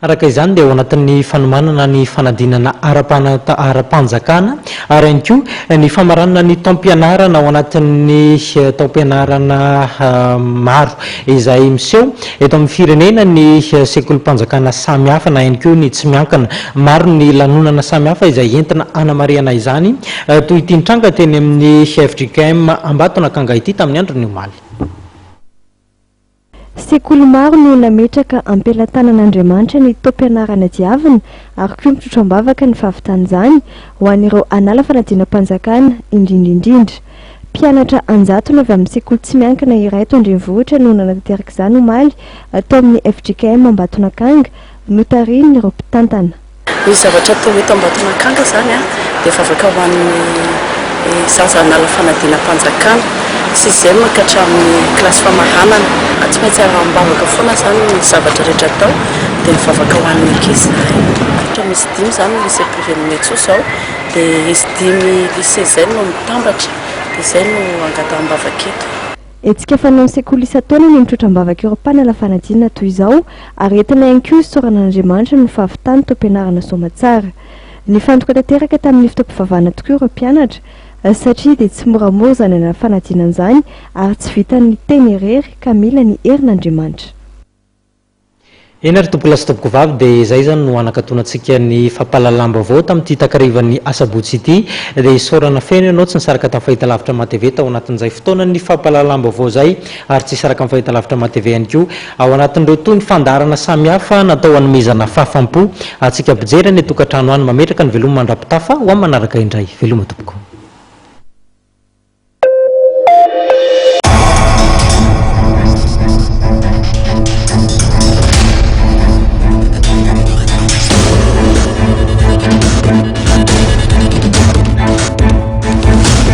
Araka izany dia ao anatin'ny fanomanana ny fanadinana ara-panjakana ary ihany koa ny famaranana ny taom-pianarana ao anatin'ny taom-pianarana maro izay miseho eto amin'ny firenena ny sekolim-panjakana samihafa na ihany koa ny tsy miankina. Maro ny lanonana samihafa izay entina hanamarihana izany toy ity nitranga teny amin'ny fjkm Ambatonakanga ity tamin'ny andron'ny omaly. Sekoly maro no nametraka am-pelatanan'Andriamanitra ny taom-pianarana diavina ary koa mitrotro am-bavaka ny fahavitan'izany ho an'ireo hanala fanadinam-panjakana indrindra indrindra. Mpianatra an-jatony avy amin'ny sekoly tsy miankina iray eto an-drenivohitra no nanatanteraka izany omaly tao amin'ny fjkm Ambatonakanga notarihin'ireo mpitantana. Ny zavatra atao eto Ambatonakanga izany dia vavaka ho an'ny zaza hanala fanadinam-panjakana, sixième ka hatramin'ny kilasy famaranana. Tsy maintsy araham-bavaka foana izany ny zavatra rehetra atao dia mivavaka ho an'ny ankizy izahay. Misy dimy izany ny lycée privé ny Metso izao dia izy dimy lycée izay no mitambatra dia izay no angataham-bavaka eto. Hetsika fanaon'ny sekoly isan-taona ny mitroatra am-bavaka ireo mpanala fanadinana toy izao ary entina ihany koa hisaorana an'Andriamanitra noho ny fahavitany taom-pianarana soamatsara. Nifantoka tanteraka tamin'ny fotoam-pivavahana tokoa ireo mpianatra satria dia tsy moramora izany hanala fanadinana izany ary tsy vitan'ny teny irery ka mila ny herin'Andriamanitra. Eny ary tompokolahy sy tompokovavy dia izay izany no hanakatonantsika ny fampahalalam-baovao tamin'ity takarivan'ny asabotsy ity. Dia isaorana feno ianao tsy nisaraka tamin'ny fahitalavitra MATV tao anatin'izay fotoanan'ny fampahalalam-baovao izay ary tsy hisaraka amin'ny fahitalavitra MATV ihany koa ao anatin'ireo toy ny fandaharana samihafa natao hanomezana fahafam-po antsika mpijery any an-tokantrano any. Mametraka ny veloma mandra-pitafa ho amin'ny manaraka indray. Veloma tompoko.